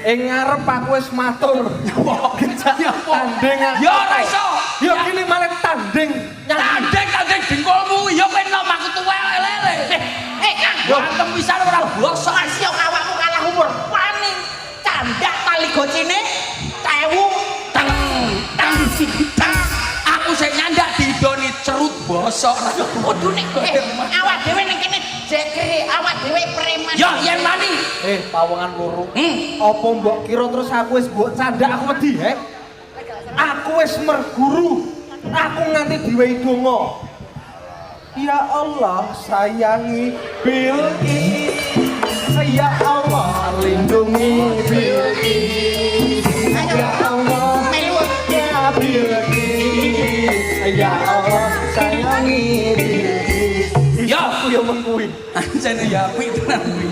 Ing ngarep aku wis matur. Tanding aku. Ya ora iso. Ya kene malah tanding nyanyi. Tanding tanding dengkulmu, ya kowe enom, aku tuwek lele. Eh, Kang, Yo, pisan ora bosok. Masih awakmu kalah umur. Wani candak tali gocine 1000. Teng teng teng. Aku sing nyandak didoni cerut bosok. Kudune awak dhewe ning kene jekre, awak dhewe preman. Ya yen wani. Eh, pawongan loro. Apa mbok kira terus aku wis mbok candak aku wedi, he? Aku wis merguru. Aku nganti diwehi donga. Ya Allah, sayangi Bilqis. Ya Allah, lindungi Bilqis. Ya Allah, Melu. ya Bilqis. Ya Allah, sayangi Bilqis. Ya. Aku ya mengkuwi. Anjene ya apik tenan kuwi.